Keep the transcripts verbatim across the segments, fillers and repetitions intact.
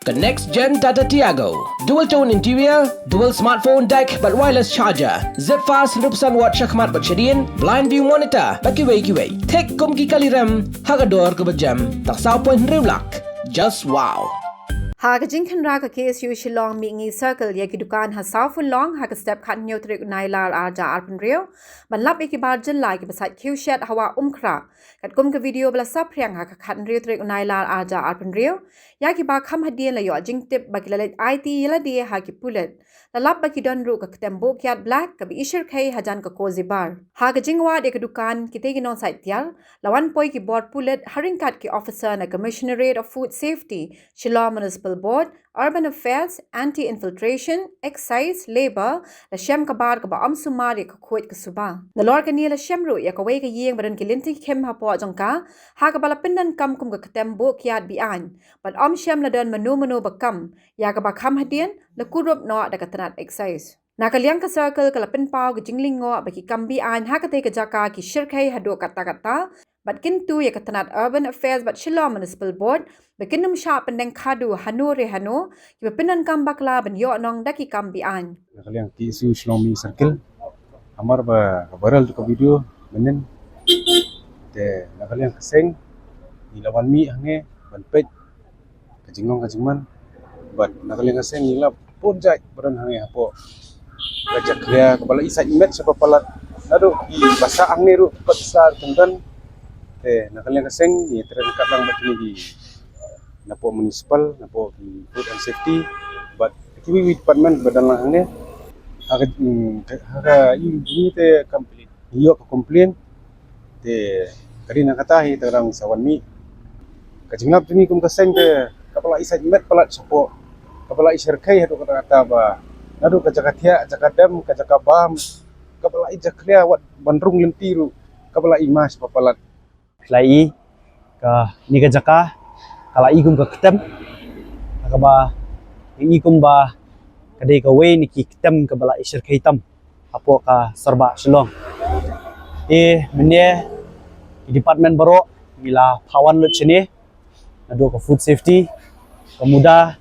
Ka next gen Tata Tiago. Dual tone interior, dual smartphone deck bad wireless charger. Zip fast hynriewphew san watt shakhmat bad shadien, blind view monitor bad kiwei kiwei. Thik kum ki kali rem ha ka dor kaba jem tang saw point hynriew lak. Just wow. Ha ka jingkhynra ka K S U Shillong Mihngi Circle ïa ki dukan ha South Phullong ha ka step khathynñiew tarik u Nailar arhajar arphew hynriew ban lap ïa ki bar jylla kiba sait khiew shet ha Wah Umkhrah. Katkum ka video ba la saphriang ha ka khathynriew tarik u Nailar arhajar arphew hynriew, ïa kiba kham hadien la ïoh jingtip ba ki la leit aiti ïa lade ha ki pulit. La lap ba ki don ruh ka ktem buh kiad black kaba i shyrkhei hajan ka Cozy Bar. Ha ka jingwad ïa ka dukan kitei ki nongsaittiar, la wan poi ki bor pulit ha ryngkat ki officer na Commissionerate of Food Safety, Shillong Municipal Board, Urban Affairs, Anti-Infiltration, Excise, Labour, la shem ka bar kaba ym sumar ïa ka khuid ka suba. Nalor kane la shem ruh ïa kawei ka ïing ba don ki lynti khim hapoh jong ka, ha kaba la pyndonkam kum ka ktem buh kiad be-aiñ. Bad ym shym la don mano mano ba kam, ïa kaba kham hadien la kurup noh da ka tnat Excise. Na ka liang ka Circle ka la pynpaw ka jinglyngngoh ba ki kam be-aiñ ha katei ka jaka ki shyrkhei haduh katta katta, bad kyntu ïa ka tnat Urban Affairs bad Shillong Municipal Board ba kin ym shah pyndeng khadduh hano re hano kiba pyndonkam bakla ban ïoh nong da ki kam be-aiñ. Na ka liang K S U Shillong Mihngi Circle, hamar ba ka viral ka video mynnin, te na ka liang ka seng ngi la wan mih hangne ban peit ka jinglong ka jingman. Bad na ka liang ka seng ngi la pun jait ba don hangne hapoh ka jakhlia kaba la i sait met sha ba palat. Naduh kiba sah hangne ruh pat sa teng don. Te na ka liang ka seng ngi trei ryngkat lang bad kine ki napoh municipal, napoh ki food and safety, bad kiwei kiwei department ba don lang hangne. Ha ka, mm, ha ka, ïa kine te complete. Ïoh ka complain. Te ka dei na kata hi te ka dang sa wan mih. Ka jinglap jong ngi kum ka seng te kaba la i sait met palat shapoh, kaba la i shyrkhei haduh katta katta ba naduh ka jaka thiah, jaka dem, ka jaka bam, kaba la i jakhlia wat ban rung lynti ruh kaba la i ma sha ba palat. Phi la i kane ka jaka ka la i kum ka ktem, kaba i kum ba ka dei kawei na ki ktem kaba la i shyrkhei tam hapoh ka Sorbah Shillong. Te mynne ki department baroh ngi la phah wan lut shane, naduh ka food safety, ka MUDA,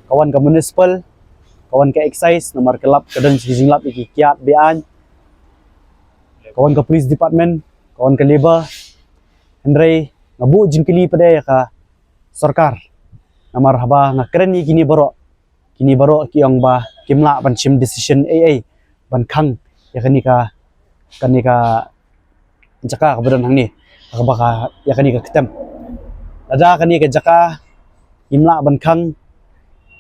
ka wan ka municipal, ka wan ka excise, namar ka lap ka don ki jinglap ïa ki kiad be-aiñ, ka wan ka police department, ka wan ka labour. Hynrei nga buh jingkylli pat ïa ka sorkar, namar haba nga kren ïa kine baroh, kine baroh ki ong ba kim lah ban shim decision ei ei ban khang ïa kane ka, kane ka jaka kaba don hangne, kaba ka, ïa kane ka ktem. Lada kane ka jaka kim lah ban khang,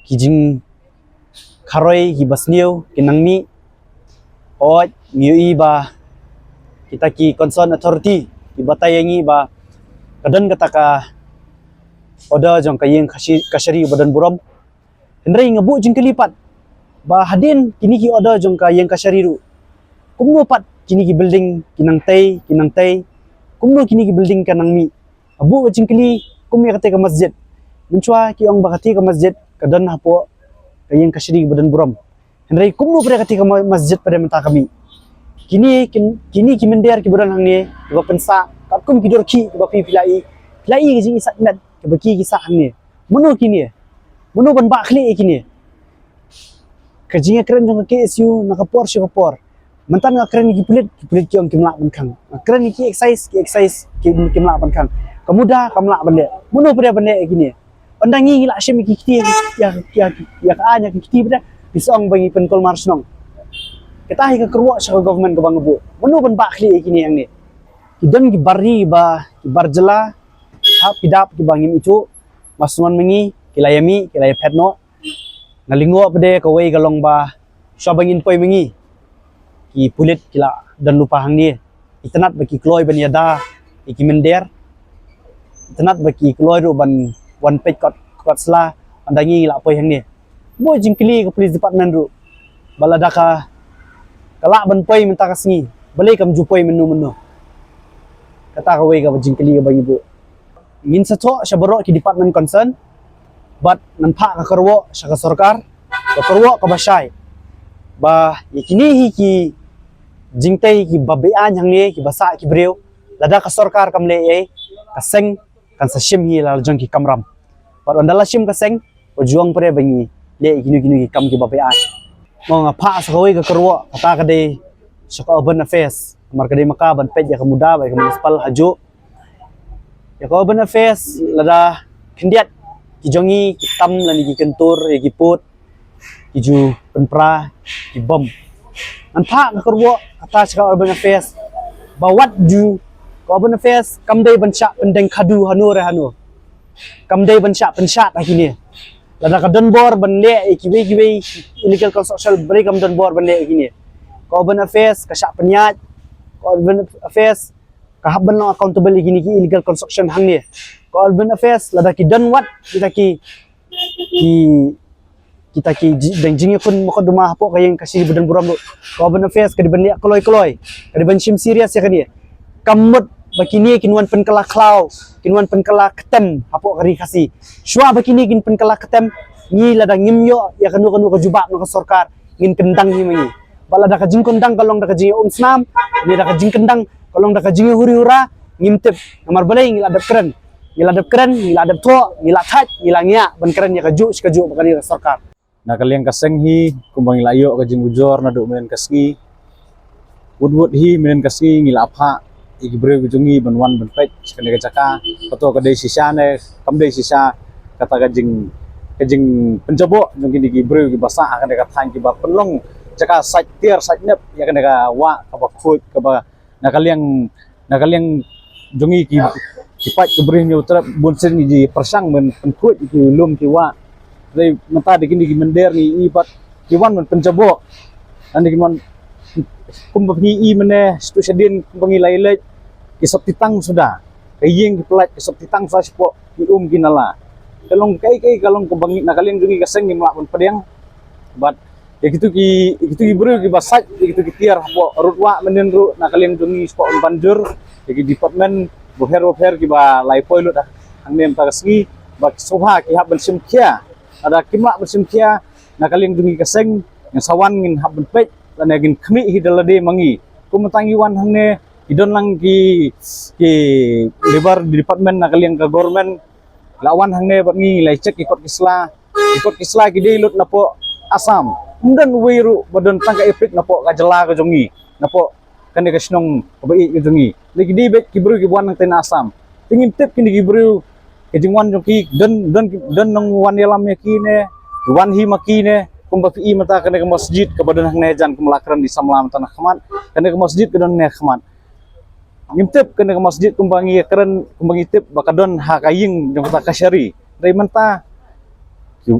ki jingkharoi kiba sniew kin nang mih. Hooid, ngi ïohi ba kita ki concerned authority ki batai ïa ngi ba ka don kata ka order jong ka ïing kashi-, kashari ba don burom. Hynrei nga buh jingkylli pat ba hadien kine ki order jong ka ïing kashari ruh, kumno pat kine ki building ki nang tei, ki nang tei, kumno kine ki building ka nang mih? Nga buh ka jingkylli kum ïa katei ka masjid. Mynshuwa ki ong ba katei ka masjid ka don hapoh ka ïing kashari ba don burom. Hynrei kumno pat ïa katei ka ma-, masjid pat mynta ka mih? Kine ki, kine ki mynder kiba don hangne kiba pynsah katkum ki dor khih kiba phi phi la i, phi la i ka jingisah met kiba ki ki sah hangne. Mano kine? Mano ban bah khlieh ïa kine? Ka jingïakren jong ka K S U na ka por sha ka por. Mynta nga kren ïa ki pulit, ki pulit ki ong kim lah ban khang. Nga kren ïa ki excise, ki excise ki, kim lah ban khang. Ka MUDA kam lah ban leh. Mano pat ban leh ïa kine? Ynda ngi ngi la shim ïa ki kti ïa, ïa, ïa ka aiñ ïa ki kti pat, phi sa ong ba ngi pynkulmar shnong. Kata hi ka kyrwoh sha ka government kaba nga buh. Mano ban bah khlieh ïa kine hangne? Ki don ki bar ri ba, ki bar jylla hap ki dap kiba ngim ithuh. Mar shu wan ma ngi ki la ïa mih, ki la ïa phet noh. Nga lyngngoh pat kawei ka long ba shuwa ba ngin poi ma ngi, ki pulit ki la don lypa hangne. Itynnad ba ki kloi ban ïada ïa ki mynder. Itynnad ba ki kloi ruh ban wan peit kot, kot sla ynda ngi la poi hangne. Buh jingkylli ka police department ruh ba lada ka, ka lah ban poi mynta ka sngi, balei kam ju poi mynno mynno? Kata kawei kaba jingkylli kaba ngi buh. Ngin sa thoh sha baroh ki department concern bad ngan phah ka kyrwoh sha ka sorkar, ka kyrwoh kaba shai, ba ïa kine hi ki jingtei kiba be-aiñ hangne kiba sah ki briew, lada ka sorkar kam leh ei, ka seng kan sa shim hi la jong ki kamram. Bad ynda la shim ka seng, Ka jong pyrshah ba ngi leh kino kino ki kam kiba pyrshah. Mo nga phah sa kawei ka kyrwoh, kata ka dei sha ka Urban Affairs. Namar ka dei ma ka ban peit ïa ka muda bad ïa ka municipal hajuh. Ïa ka Urban Affairs lada khyndiat ki jong ngi ki tam lane ki kyntur ïa ki pud, ki ju pynpra ki bom. Ngan phah ka kyrwoh kata sha ka Urban Affairs ba wat ju ka Urban Affairs kam dei ban shah pyndeng khadu hano re hano. Kam dei ban shah pynshad ha kine. Lada ka don bor ban leh ïa kiwei kiwei illegal construction, balei kam don bor ban leh ïa kine? Ka Urban Affairs ka shah pynïaid, ka Urban Affairs ka hap ban long accountable ïa kine ki illegal construction hangne. Ka Urban Affairs lada ki don wat kita ki, ki kita ki ji-, dang jingïakhun mokotduma hapoh ka ïing ka shi ba don burom ruh. Ka Urban Affairs ka dei ban leh kloi kloi, ka dei ban shim serious ïa kane. Kam mut ba kine kin wan pynkylla khlaw, kin wan pynkylla ktem hapoh ka ri Khasi. Shuwa ba kine kin pynkylla ktem, ngi lada ngim ïoh ïa kano kano ka jubab na ka sorkar, ngin kyndang hi ma ngi. Bad lada ka jingkyndang ka long da ka jingïaumsnam, ne da ka jingkyndang ka long da ka jingïahuri hura, ngim tip. Namar balei? Ngi la dep kren. Ngi la dep kren, ngi la dep thoh, ngi la thait, ngi la ngiah ban kren ïa kajuh shi kajuh ba ka dei ka sorkar. Na ka liang ka seng hi, kumba ngi la ïoh ka jingujor naduh mynhynnin ka sngi. Wut wut hi mynhynnin ka sngi ngi la phah ïa ki briew ki jong ngi ban wan ban peit sha kane ka jaka. Kato ka dei shisha ne kam dei shisha, kata ka jing, ka jingpynjaboh jong kine ki briew kiba sah ha kane ka thaiñ, kiba pynlong jaka sait tiar sait nep ïa kane ka wah kaba khuid, kaba na ka liang, na ka liang jong ngi ki, ki paid ki briew Hynñiewtrep bunsien ngi ju pyrshang ban pynkhuid ki lum ki wah. Dei mynta da kine ki mynder ngi i pat ki wan ban pynjaboh. Lane ki wan kumba ngi i mynne, shatu shadien kumba ngi la ïaleit, ki sop titang suda. Ka ïing ki pyllait, ki sop titang suda shapoh ki um ki nala. Ka long kaei kaei ka long kumba ngi, na ka liang jong ngi ka seng ngim lah ban pdiang. Bad ïa kitu ki, ïa kitu ki briew kiba sait ïa kitu ki tiar hapoh rud wah mynhynnin ruh, na ka liang jong ngi shu kwah ban jur ïa ki department bapher bapher kiba la ïa poi lut hangne mynta ka sngi, ba ki sngewbha ki hap ban shim khia. Lada kim lah ban shim khia, na ka liang jong ngi ka seng, ngin sa wan ngin hap ban peit lane ngin khmih hi da lade ma ngi. Kum mynta ngi wan hangne, ki don lang ki, ki labour department na ka liang ka government la wan hangne bad ngi, la ïa check ki kot ki sla. Ki kot ki sla ki dei lut napoh Assam. Ym don uwei ruh ba don tang ka EPIC napoh ka jylla ka jong ngi, napoh kane ka shnong kaba ïeit ka jong ngi. Lei ki dei beit ki briew kiba wan nangta na Assam. Te ngim tip kine ki briew, ka jingwan jong ki, don, don, don nongwan ïalam ïa ki ne, ki wan hi ma ki ne. Kumba phi i mynta kane ka masjid kaba don hangne jan, kumba la kren da i samla mynta na khmat. Kane ka masjid ka don hangne khmat. Ngim tip kane ka masjid kumba ngi kren, kumba ngi tip ba ka don ha ka ïing jong kata ka shari. Dei mynta ki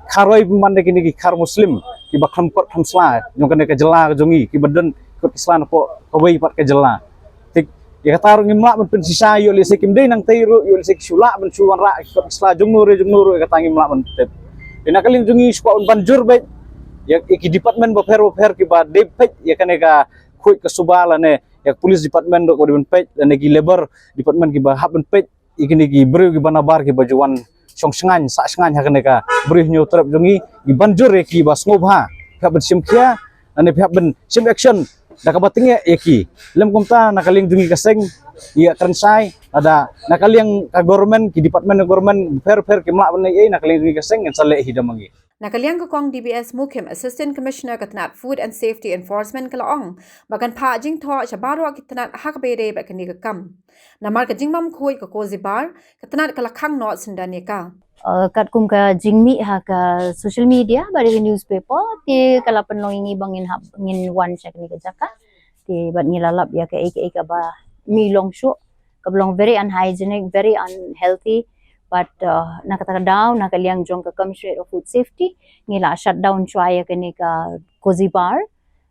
kharoi pynban da kine ki khar Muslim kiba khlem kot khlem sla jong kane ka jylla ka jong ngi, kiba don kot ki sla napoh kawei pat ka jylla. Te ïa kata ruh ngim lah ban pynshisha, ïoh lehse kim dei nangtei ruh, ïoh lehse ki shu lah ban shu wanrah ki kot ki sla jongno re jongno ruh, ïa kata ngim lah ban tip. Te na ka liang jong ngi shu kwah ban jur beit ïa, ïa ki department bapher bapher kiba dei peit ïa kane ka khuid ka suba lane ïa ka police department ruh kaba dei ban peit, lane ki labour department kiba hap ban peit ïa kine ki briew kiba nabar kiba ju wan shong shngaiñ sah shngaiñ ha kane ka briew Hynñiewtrep jong ngi. Ngi ban jur ïa ki ba sngewbha phi hap ban shim khia lane phi hap ban shim action da kaba tyngeh ïa ki. Lym kumta na ka liang jong ngi ka seng ïa kren shai, lada na ka liang ka government, ki department ka government bapher bapher kim lah ban leh ei, na ka liang jong ngi ka seng ngin sa leh hi da ma ngi. Na ka liang ka kong D B S Mukhim, Assistant Commissioner ka tnat Food and Safety Enforcement ka la ong ba kan phah jingthoh sha baroh ki tnat ha kaba ïadei bad kane ka kam. Namar ka jingbam khuid ka Cozy Bar, ka tnat ka la khang noh syndon ïa ka. Uh, katkum ka jingmih ha ka social media bad ka newspaper, te ka la pynlong ïa ngi ba ngin hap, ngin wan sha kane ka jaka. Te bad ngi la lap ïa kaei kaei kaba mih long shuh, kaba long very unhygienic, very unhealthy. But uh, na kata ka daw, na ka liang jong ka Commissionerate of Food Safety, ngi la shut down shuwa ïa kane ka Cozy Bar.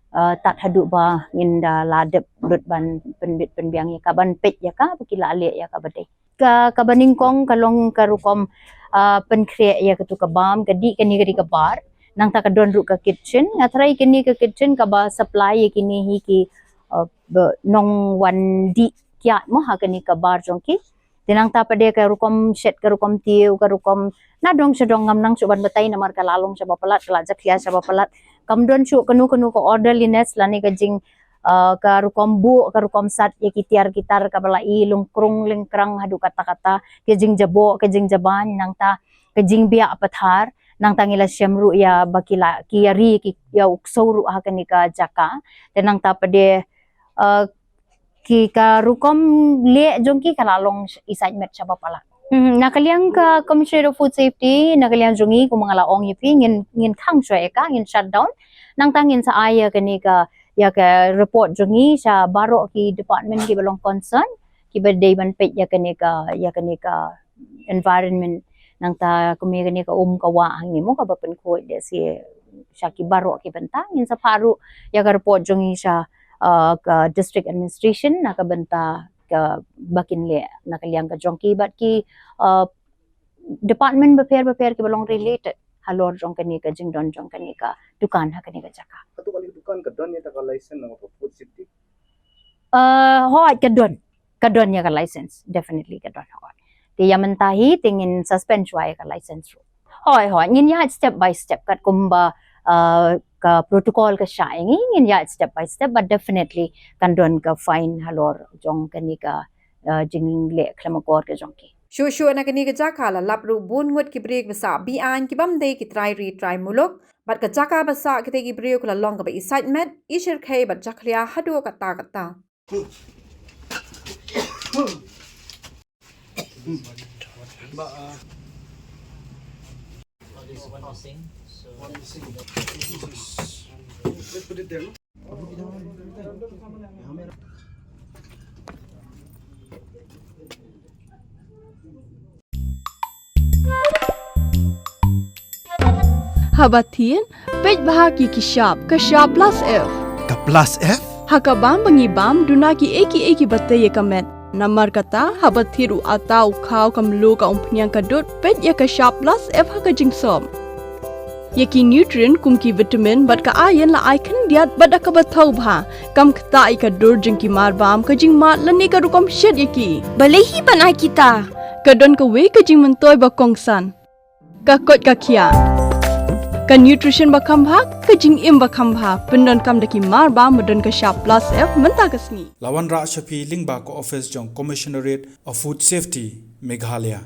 Uh, tad haduh ba ngin da la dep lut ban pynbit pynbiang ïa ka, ban peit ïa ka ba ki la leh ïa ka ba dei. Ka, kaba nyngkong ka long ka rukom uh, pynkhreh ïa katu ka bam, ka dih kane ka dih ka bar. Nangta ka don ruh ka kitchen, nga tharai kane ka kitchen kaba supply ïa kine hi ki uh, ba nongwan dih kiad mo ha kane ka bar jong ki. Te nangta pat de ka rukom shet, ka rukom tiew, ka rukom na dong sha dong, ngam nang shuh ban batai namar ka la long shaba palat, ka la jakhlia shaba palat. Kam don shuh kano kano ka orderliness lane ka jing, uh, ka rukom buh, ka rukom sat ïa ki tiar ki tar kaba la i lyngkrung lyngkrang haduh katta katta, ka jingjaboh, ka jingjabain. Nangta ka jingbiak pathar, nangta ngi la shem ruh ïa ba ki la, ki ïa ri ki ïa u ksew ruh ha kane ka jaka. Te nangta pat de, uh, ki ka rukom leh jong ki ka la long i sait met shaba palat. Hmm, na ka liang ka Commissioner of Food Safety, na ka liang jong ngi, kum nga la ong ïa phi, ngin, ngin khang shuwa ïa ka, ngin shut down. Nangta ngin sa ai ïa kane ka, ïa ka report jong ngi sha baroh ki department kiba long concern, kiba dei ban peit ïa kane ka, ïa kane ka environment, nangta kum ïa kane ka um ka wah hangne mo, kaba pynkhuid da shi sha ki baroh ki bynta. Ngin sa phah ruh ïa ka report jong ngi sha, uh, ka district administration na ka bynta kaba kin leh na ka liang ka jong ki bad ki, uh, department bapher bapher kiba long related halor jong kane ka jingdon jong kane ka dukan ha kane ka jaka. Hato kane ka dukan ka don ïa ka license na ka food safety? Uh, hooid, ka don. Ka don ïa ka license, definitely ka don, hooid. Te ïa mynta hi te ngin suspend shuwa ïa ka license ruh. Hooid, hooid, ngin ïaid step by step katkum ba, uh, ka protocol ka shah ïa ngi, ngin ïaid step by step, but definitely kan don ka fine halor jong kane ka, uh, jingleh khlem akor ka jong ki. Shuh shuh na kane ka jaka la lap ruh bun ngut ki briew ba sah be-aiñ kibym dei ki trai ri trai muluk, bad ka jaka ba sah kita ki briew ka la long kaba i sait met, i shyrkhei bad jakhlia haduh katta katta. Haba thied, peit bha ïa ki shap, ka shap plus F. Ka plus F? Ha ka bam ba ngi bam, duna kiei kiei kiba tei ïa ka met. Namar kata, haba thied u atta, u khaw, ka mluh, ka umphniang, ka dud, peit ïa ka shap plus F ha ka jingsop. Ïa ki nutrient kum ki vitamin bad ka iron la ai khyndiat bad da kaba thaw bha. Kam ktah ïa ka dur jong ki marbam, ka jingmad lane ka rukom shet ïa ki. Balei hi ban ai kita? Ka don kawei ka jingmyntoi ba kongsan. Ka koit ka khiah. Ka nutrition ba kham bha, ka jingim ba kham bha. Pyndonkam da ki marbam ba don ka shap plus F mynta ka sngi. La wanrah sha phi lyngba ka office jong Commissionerate of Food Safety, Meghalaya.